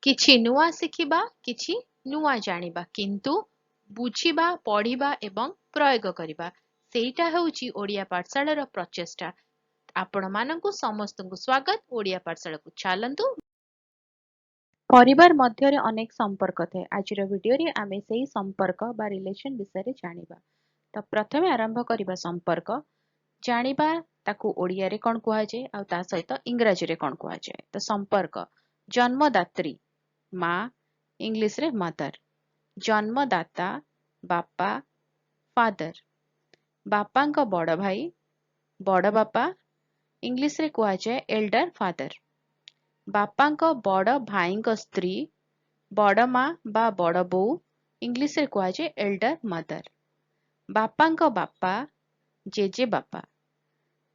କିଛି ନୂଆ ଶିଖିବା, କିଛି ନୂଆ ଜାଣିବା, କିନ୍ତୁ ବୁଝିବା, ପଢ଼ିବା ଏବଂ ପ୍ରୟୋଗ କରିବା, ସେଇଟା ହେଉଛି ଓଡ଼ିଆ ପାଠଶାଳାର ପ୍ରଚେଷ୍ଟା। ଆପଣମାନଙ୍କୁ ସମସ୍ତଙ୍କୁ ସ୍ୱାଗତ ଓଡ଼ିଆ ପାଠଶାଳାକୁ। ଚାଲନ୍ତୁ। ପରିବାର ମଧ୍ୟରେ ଅନେକ ସମ୍ପର୍କ ଥାଏ। ଆଜିର ଭିଡ଼ିଓରେ ଆମେ ସେଇ ସମ୍ପର୍କ ବା ରିଲେସନ ବିଷୟରେ ଜାଣିବା। ତ ପ୍ରଥମେ ଆରମ୍ଭ କରିବା, ସମ୍ପର୍କ ଜାଣିବା, ତାକୁ ଓଡ଼ିଆରେ କ'ଣ କୁହାଯାଏ ଆଉ ତା ସହିତ ଇଂରାଜୀରେ କ'ଣ କୁହାଯାଏ। ତ ସମ୍ପର୍କ: ଜନ୍ମଦାତ୍ରୀ ମା, ଇଂଲିଶରେ ମଦର। ଜନ୍ମଦାତା ବାପା, ଫାଦର। ବାପାଙ୍କ ବଡ଼ ଭାଇ, ବଡ଼ ବାପା, ଇଂଲିଶରେ କୁହାଯାଏ ଏଲ୍ଡର ଫାଦର। ବାପାଙ୍କ ବଡ଼ ଭାଇଙ୍କ ସ୍ତ୍ରୀ, ବଡ଼ ମା ବା ବଡ଼ ବୋଉ, ଇଂଲିଶରେ କୁହାଯାଏ ଏଲ୍ଡର ମଦର। ବାପାଙ୍କ ବାପା, ଜେଜେ ବାପା,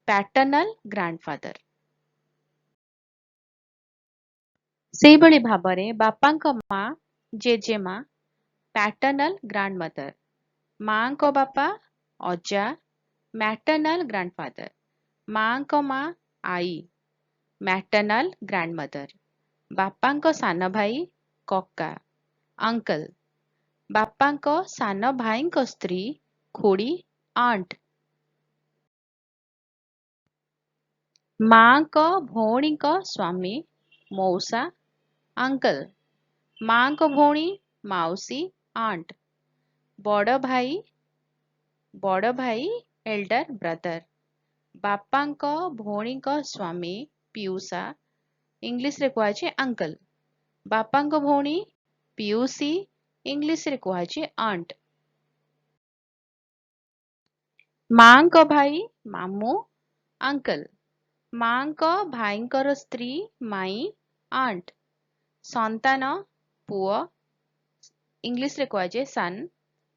ପ୍ୟାଟର୍ନାଲ ଗ୍ରାଣ୍ଡଫାଦର। ସେଇଭଳି ଭାବରେ ବାପାଙ୍କ ମା, ଜେଜେମା, ପ୍ୟାଟର୍ନାଲ ଗ୍ରାଣ୍ଡମଦର। ମାଙ୍କ ବାପା, ଅଜା, ମ୍ୟାଟର୍ନାଲ ଗ୍ରାଣ୍ଡଫାଦର। ମାଙ୍କ ମା, ଆଈ, ମ୍ୟାଟର୍ନାଲ ଗ୍ରାଣ୍ଡମଦର। ବାପାଙ୍କ ସାନ ଭାଇ, କକା, ଅଙ୍କଲ। ବାପାଙ୍କ ସାନ ଭାଇଙ୍କ ସ୍ତ୍ରୀ, ଖୁଡ଼ୀ, ଆଣ୍ଟ। ମାଙ୍କ ଭଉଣୀଙ୍କ ସ୍ୱାମୀ, ମଉସା, ଅଙ୍କଲ। ମାଙ୍କ ଭଉଣୀ, ମାଉସୀ, ଆଣ୍ଟ। ବଡ଼ ଭାଇ, ବଡ଼ ଭାଇ, ଏଲ୍ଡର ବ୍ରଦର। ବାପାଙ୍କ ଭଉଣୀଙ୍କ ସ୍ୱାମୀ, ପିଉସା, ଇଂଲିଶରେ କୁହାଯାଏ ଅଙ୍କଲ। ବାପାଙ୍କ ଭଉଣୀ, ପିଉସୀ, ଇଂଲିଶରେ କୁହାଯାଏ ଆଣ୍ଟ। ମାଙ୍କ ଭାଇ, ମାମୁଁ, ଅଙ୍କଲ। ମାଙ୍କ ଭାଇଙ୍କର ସ୍ତ୍ରୀ, ମାଇଁ, ଆଣ୍ଟ। ସନ୍ତାନ ପୁଅ, ଇଂଲିଶରେ କୁହାଯାଏ ସନ୍।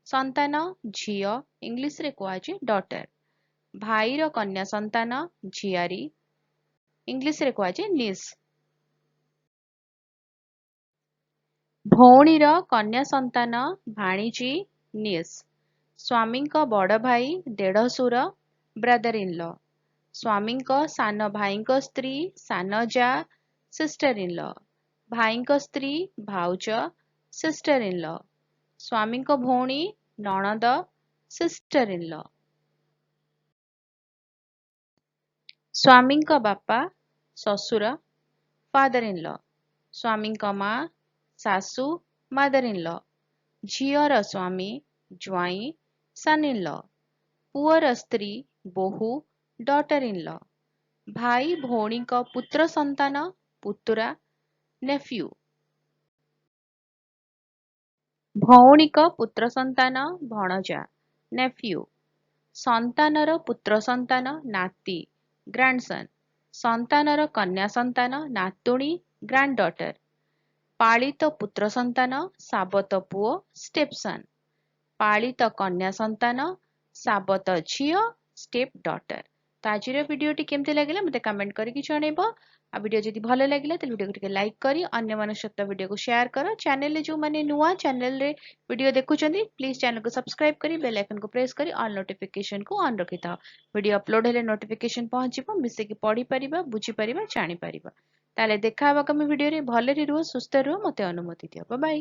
ସନ୍ତାନ ଝିଅ, ଇଂଲିଶରେ କୁହାଯାଏ ଡଟର। ଭାଇର କନ୍ୟା ସନ୍ତାନ, ଝିଆରୀ, ଇଂଲିଶରେ କୁହାଯାଏ ନିସ୍। ଭଉଣୀର କନ୍ୟା ସନ୍ତାନ, ଭାଣିଜୀ, ନିସ୍। ସ୍ୱାମୀଙ୍କ ବଡ଼ ଭାଇ, ଦେଢ଼ଶୁର, ବ୍ରଦର ଇନ୍ ଲ। ସ୍ୱାମୀଙ୍କ ସାନ ଭାଇଙ୍କ ସ୍ତ୍ରୀ, ସାନ ଯା, ସିଷ୍ଟର ଇନ୍ ଲ। ଭାଇଙ୍କ ସ୍ତ୍ରୀ, ଭାଉଜ, ସିଷ୍ଟର ଇନ୍ ଲ। ସ୍ୱାମୀଙ୍କ ଭଉଣୀ, ନଣନ୍ଦ, ସିଷ୍ଟର ଇନ୍ ଲ। ସ୍ୱାମୀଙ୍କ ବାପା, ଶ୍ୱଶୁର, ଫାଦର ଇନ୍ ଲ। ସ୍ୱାମୀଙ୍କ ମା, ଶାଶୁ, ମଦର ଇନ୍ ଲ। ଝିଅର ସ୍ୱାମୀ, ଜ୍ୱାଇଁ, ସନ୍ ଇନ୍ ଲ। ପୁଅର ସ୍ତ୍ରୀ, ବୋହୂ, ଡଟର ଇନ୍ ଲ। ଭାଇ ଭଉଣୀଙ୍କ ପୁତ୍ର ସନ୍ତାନ, ପୁତୁରା, ନେଫ୍ୟୁ। ଭଉଣୀଙ୍କ ପୁତ୍ର ସନ୍ତାନ, ଭଣଜା, ନେଫ୍ୟୁ। ସନ୍ତାନର ପୁତ୍ର ସନ୍ତାନ, ନାତି, ଗ୍ରାଣ୍ଡସନ୍। ସନ୍ତାନର କନ୍ୟା ସନ୍ତାନ, ନାତୁଣୀ, ଗ୍ରାଣ୍ଡ ଡଟର। ପାଳିତ ପୁତ୍ର ସନ୍ତାନ, ସାବତ ପୁଅ, ଷ୍ଟେପସନ୍। ପାଳିତ କନ୍ୟା ସନ୍ତାନ, ସାବତ ଝିଅ, ଷ୍ଟେପ୍ ଡଟର। ତ ଆଜିର ଭିଡ଼ିଓଟି କେମିତି ଲାଗିଲା, ମୋତେ କମେଣ୍ଟ କରିକି ଜଣେଇବ। ଆଉ ଭିଡ଼ିଓ ଯଦି ଭଲ ଲାଗିଲା, ତାହେଲେ ଭିଡ଼ିଓକୁ ଟିକେ ଲାଇକ୍ କରି ଅନ୍ୟମାନଙ୍କ ସହିତ ଭିଡ଼ିଓକୁ ସେୟାର କର। ଚ୍ୟାନେଲରେ ଯେଉଁମାନେ ନୂଆ ଚ୍ୟାନେଲରେ ଭିଡ଼ିଓ ଦେଖୁଛନ୍ତି, ପ୍ଲିଜ୍ ଚ୍ୟାନେଲକୁ ସବସ୍କ୍ରାଇବ୍ କରି ବେଲ୍ ଆଇକନ୍କୁ ପ୍ରେସ୍ କରି ଅଲ୍ ନୋଟିଫିକେସନକୁ ଅନ୍ ରଖିଥାଅ। ଭିଡ଼ିଓ ଅପଲୋଡ଼ ହେଲେ ନୋଟିଫିକେସନ ପହଞ୍ଚିବ। ମିଶିକି ପଢ଼ିପାରିବା, ବୁଝିପାରିବା, ଜାଣିପାରିବା। ତାହେଲେ ଦେଖା ହେବା ଆଗାମୀ ଭିଡ଼ିଓରେ। ଭଲରେ ରୁହ, ସୁସ୍ଥ ରୁହ, ମୋତେ ଅନୁମତି ଦିଅ। ବାଇ।